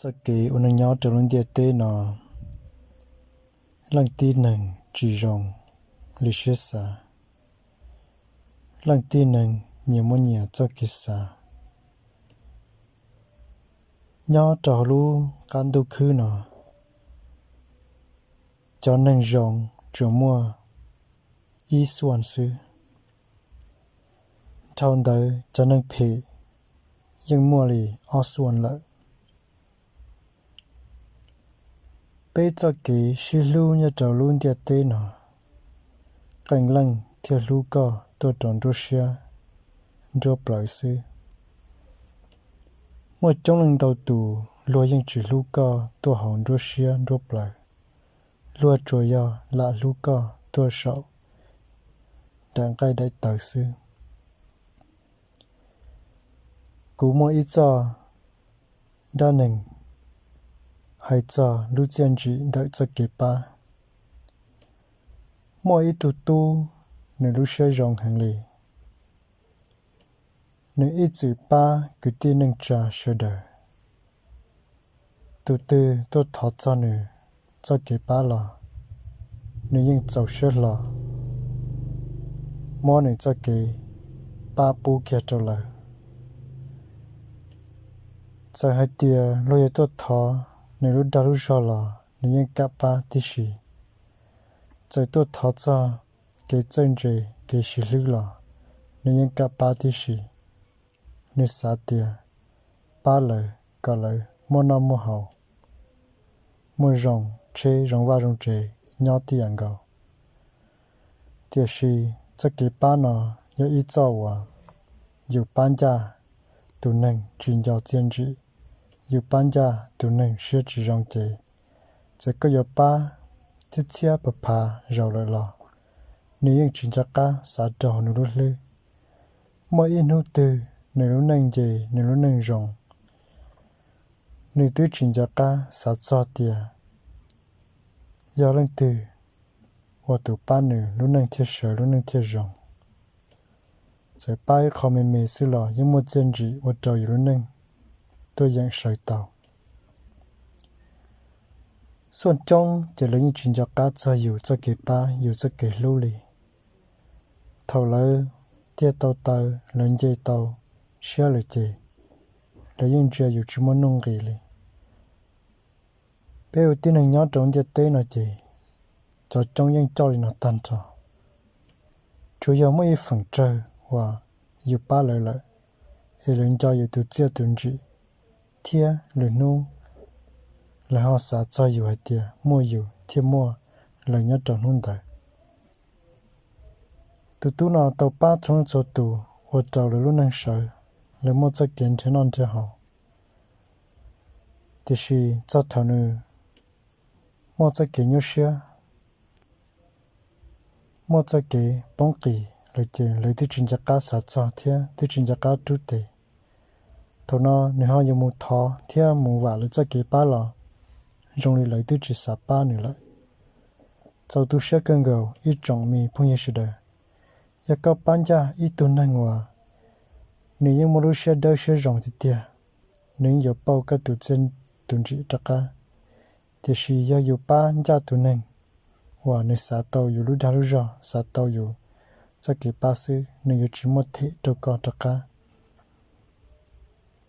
Txoj kev ua neeg nyob rau lub ntiaj teb no, leej tib neeg tsis zoo li siab xav, leej tib neeg nyias muaj nyias txoj kev xav. Nyob rau hauv lub qab ntuj khwb no, cov neeg zoo tsuas muaj ib xuaj xwb. Dhau ntawd cov neeg phem yeej muaj li ob xuaj lawm. Peb txoj kev sib hlub nyob rau lub ntiaj teb no, qee leej thiaj hlub koj tuaj rau nruab siab nruab plawv xwb. Muaj coob leej ntau tus luag yeej tsis hlub koj tuaj hauv nruab siab nruab plawv, luag tsuas yog lam hlub koj tuaj saum daim nqaij daim tawv xwb. Kuv muaj ib txoj dab neeg hais txog lub txiaj ntsim ntawm txoj kev pab. Muaj ib tug tub, nws lub siab zoo heev li. Nws ib txwm pab kwv tij neej tsa sawv daws. Tus twg tuaj thov txog nws txoj kev pab los, nws yeej txaus siab hlo muab nws txoj kev pab pub kiag rau lawv. Txawm hais tias luag yuav tuaj thov nws lub dag lub zog los nws yeej kam pab tib si. Txawm tuaj thov txog kev txawj ntse kev sib hlub los nws yeej kam pab tib si. Nws xav tias pab lawv kom lawv muaj noj muaj haus, muaj zoo tsheb zoo vaj zoo tsev nyob tib yam nkaus. Tiam sis txoj kev pab no yog ib txoj uas yus pab ncaj tus neeg tsis nco txiaj ntsim, yus pab ncaj tus neeg siab tsis zoo ces, txawm koj yuav pab txhiab txhiab phav phav zaus lawm los, nws yeej tsis nco qab xav rau hauv nws lub hlwb. Muaj ib hnub twg nws lub neej nce, nws lub neej zoo, nws twb tsis nco qab xav txog tias yog leej twg ua tus pab nws lub neej thiaj sawv lub neej thiaj zoo. Txawm pab ib qho me me xwb los yeej muaj txiaj ntsim ua rau yus lub neej tuaj yeem sawv tau. Xuaj coob ces lawv yeej tsis nco qab txog yus txoj kev pab yus txoj kev hlub li. Thaum lawv tiag tau taw, lawv nce tau siab lawm ces lawv yeej ntsia yus tsis muaj nuj nqis li. Peb ua tib neeg nyob rau ntiaj teb no ces cov coob yeej coj li no tag nrho. Tsuas yog muaj ib feem tsawg uas yus pab lawv lawm, es lawv nco yus tus txiaj tus ntsim, thiab lwm hnub lawv ho xav txog yus hais tias muaj yus thiaj muaj lawv nyob rau hnub ntawd. Tus tub no tau pab txhua leej txhua tus ua rau lawv lub neej sawv, lawv muaj txoj kev nrhiav noj nrhiav haus. Tiam sis txog thaum nws muaj txoj kev nyuaj siab, muaj txoj kev poob qis lawm ces lawv twb tsis nco qab xav txog thiab twb tsis nco qab rub tes. Thaum no nws ho yuav mus thov thiab mus vam lawv txoj kev pab los zoo li lawv twb tsis xav pab nws lawm. Txaus tu siab kawg nkaus ib tsoom me phooj ywg sawv daws. Yog koj pab ncaj ib tug neeg uas nws yeej muaj lub siab dawb siab zoo tiag tiag, nws yeej yuav pauj koj tus txiaj tus ntsim rov qab. Tiam sis yog yus pab ncaj tus neeg uas nws xav tau yus lub dag lub zog, xav tau yus txoj kev pab xwb, nws yuav tsis muaj them rau koj rov qab.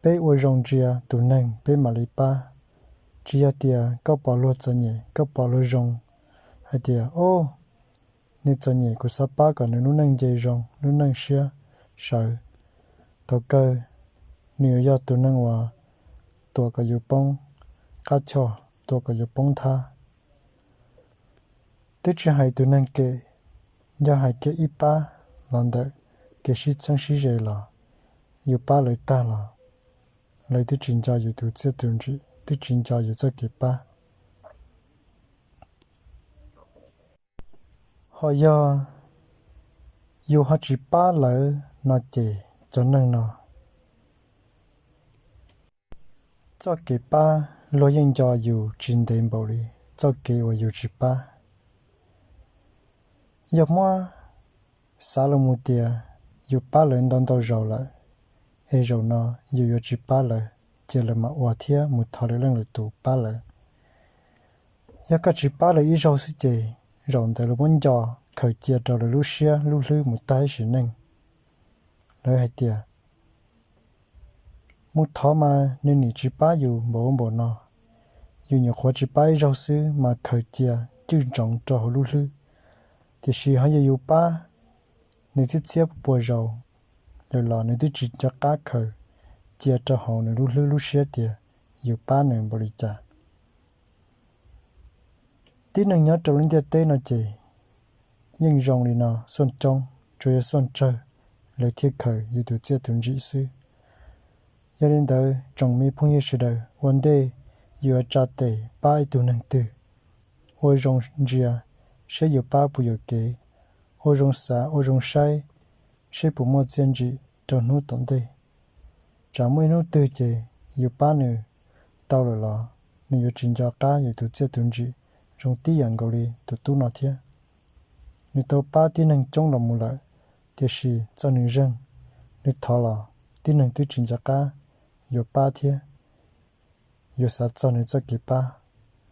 Peb ua zoo ntsia tus neeg peb mam li pab. Tsis yog tias koj pom luag txom nyem, koj pom luag zoo, hais tias, o, nws txom nyem kuv xav pab kom nws lub neej nce zoo, lub neej siab sawv. Thaum kawg nws yuav yog tus neeg uas tuam kom yus poob qab choj, tuam kom yus poob nthab. Twb tsis hais tus neeg kem, yog hais kiag ib pab los ntawm kev sib txheeb sib ze los, yus pab lawv tag los lawv twb tsis nco yus tus txiaj tus ntsim, twb tsis nco yus txoj kev pab. Ho yog yus ho tsis pab lawv no ces cov neeg no txoj kev pab luag yeej nco yus tsis ntev npaum li txoj kev uas yus tsis pab. Yog muab xav los mus tias yus pab lawv ntau ntau zaus lawm, es zaum no yus yuav tsis pab lawv, ces lawv mam ua thiab mus thov lwm leej lwm tus pab lawv. Yog koj tsis pab lawv ib zaug xwb ces zaum ntawd lawv muab nco khaws cia rau lawv lub siab lub hlwb mus tag ib sim neej. Lawv hais tias, mus thov mas nws nim tsis pab yus npaum ub npaum no, yus nyuam qhuav tsis pab ib zaug xwb mas khaws cia cwj ntsoov rau hauv lub hlwb. Tiam sis ho yog yus pab nws txhiab txhiab pua zaus lawm los nws twb tsis nco qab khaws cia rau hauv nws lub hlwb lub siab tias yus pab nws npaum li cas. Tib neeg nyob rau lub ntiaj teb no ces yeej zoo li no xuaj coob, tsuas yog xuaj tsawg lawv thiaj khaws yus tus txiaj tus ntsim xwb. Yog li ntawd tsoom me phooj ywg sawv daws, ua ntej yuav tsa tes pab ib tug neeg twg, ua zoo ntsia seb yuav pab puas yuam kev, ua zoo xav ua zoo saib seb puas muaj txiaj ntsim rau hnub tom ntej. Tsam muaj ib hnub twg ces yus pab nws tau lawm los nws yuav tsis nco qab yus tus txiaj tus ntsim zoo tib yam nkaus li tus tub no thiab. Nws tau pab tib neeg coob los mus lawm, tiam sis txoj nws zeeg, nws thov los tib neeg twb tsis nco qab yuav pab thiab yuav xav txog nws txoj kev pab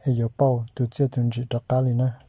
es yuav pauj tus txiaj tus ntsim rov qab li nawb.